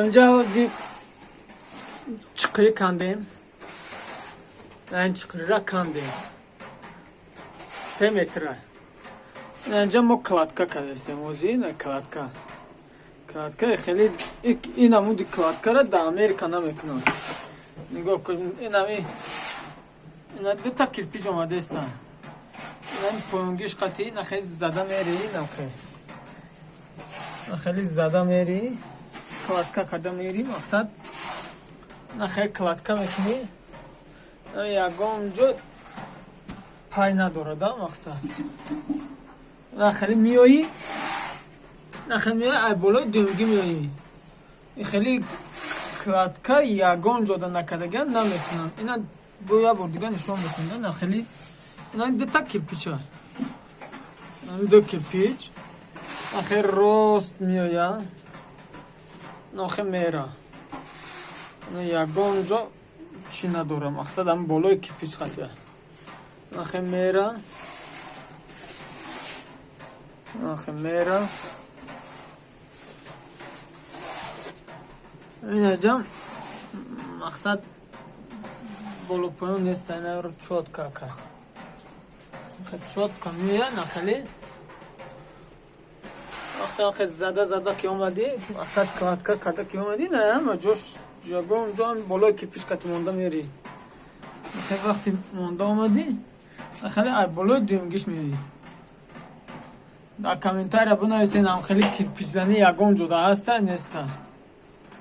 Инҷа ҳози чуқурӣ кандем. Ин чуқуриро кандем. 3 метра. Инҷа мо кладка кардастем. Ҳози ина кладка. Кладка хеле, ин намуди кладкаро дар Америка намекунанд. Нигоҳ кун, инами ина дута кирпич омадеста. Инами поёнгиш қати ина хеле зада мери, инам хеле. Хеле зада мери, кладка карда мери, мақсад ина хеле кладка мекунӣ, ягон ҷо пай надорада, мақсад. Ина хеле меоӣ, ина хеле меоӣ, ай болои дуюмгӣ меоӣ. Ин хеле кладка ягон ҷода накардагиан намекунанд. Ина бо як бор дига нишон мекунад. Ина хеле, ина дута кирпича. Ду кирпич. Хеле рост меояд. Нохе мера. Ягон ҷо чӣ надора. Мақсад ҳам болои кирпич қатия. Нохе мера. Нохе мера. Инаҷа мақсад боло поён нест, инаро чётко ака. Чётко меояд на хеле. Вақте хе зада зада ки омадӣ, мақсад кладка карда ки омадӣ, на ҳама ҷош ягон ҷо болои кирпич кати монда мери. Вақте монда омадӣ, хеле ай болои дуюмгиш меоӣ. Дар комментария бинависед, ам хеле кирпичзанӣ ягон ҷода ҳаста, неста.